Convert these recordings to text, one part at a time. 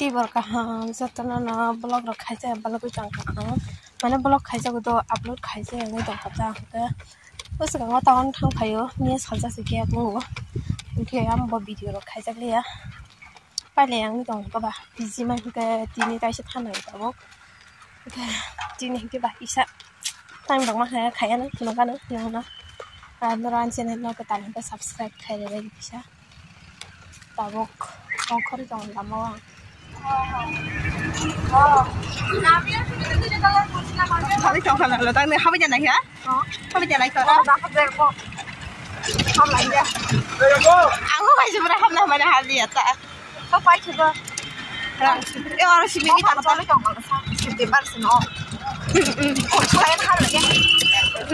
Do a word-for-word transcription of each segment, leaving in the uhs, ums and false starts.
Tei borok kaham jotono no vlog rok khaijak, vlog rok tong kha ang. Mane vlog khaijago do, upload khaijak wngwi tong kha ta hwnkhe. Bwswkango town thang phaio, miya salsa se khe tongo. Hwnkhe ang bo video rok khaijak liya. Pailai ang tong kha ba, busy man hwnkhe tini kaisa thanai tabuk. Hwnkhe tini hwnkhe ba kisa time rok ma khe khaiya no, phunukha no, phunukha no. Ar norok ani channel no kwtal hwnkhe subscribe khai rwbai kisa. Tabuk ongkhorwi tong lama o ang. Habwi tong kha nang lo, tang ni habwi janai kha? Habwi janai kha? Ang bo bai jubra hamna hamna hali ya ta. Rang, e oro simi ni tang tang.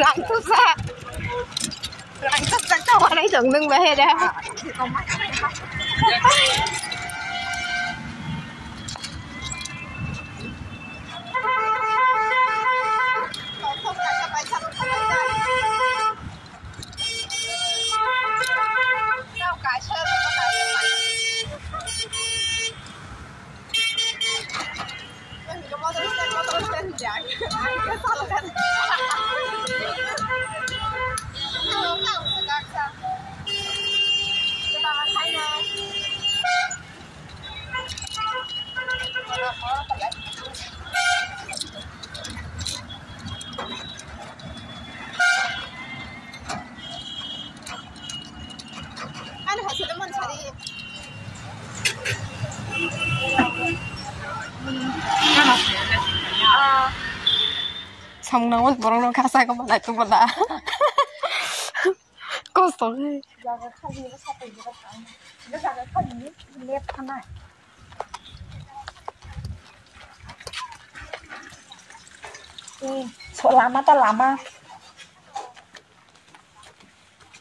Rang tu sa. Rang tak tak tak orang dong dong bahaya dah. Samung nangmani borok no kasa ko balai tu bala. Kosto khe. Jaga khali ni sapai jaga thang. Jaga khali ni left thanai. Eh, so lama ta lama.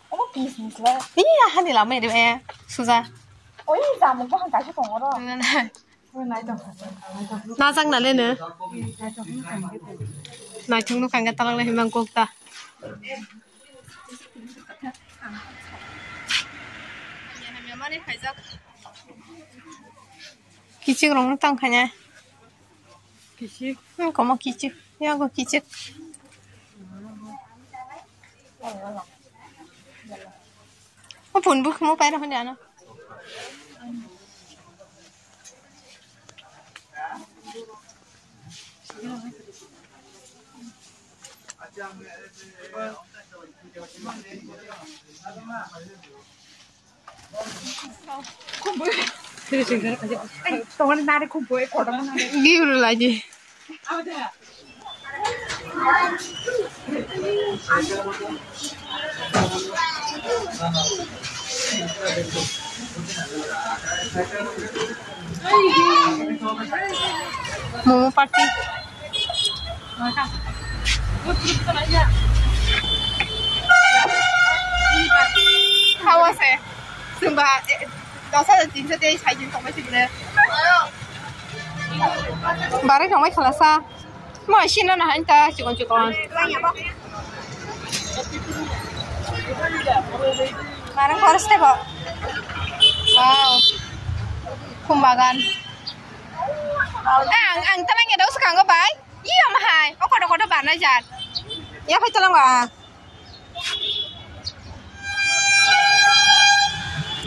Omo pis misla. Iya, hani lama iri, eh, suja. Oi, jamung ko hangkai ko tongoro. Najak na le no. Naithok no kangkhe talang le himang kok ta. Kichik rong no tang khaina. Kichik. Hmm, komo kichik. Yago kichik. O phone bo khemo paira hwnwi ano. Giu lagi. Momo party. Hawa se. Sumba, eh, dos hajar tinso tei sai din tongbai sibile. Bare tongbai khalasa. Mo sino na han ta chikon chikon. Bare khorste bo. Wow. Khum bagan. Ang, ang tanang ya dos kango bai. Iya mahai. O kodo kodo barnai jar. Ya phai talang ba.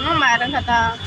Mo marang kata.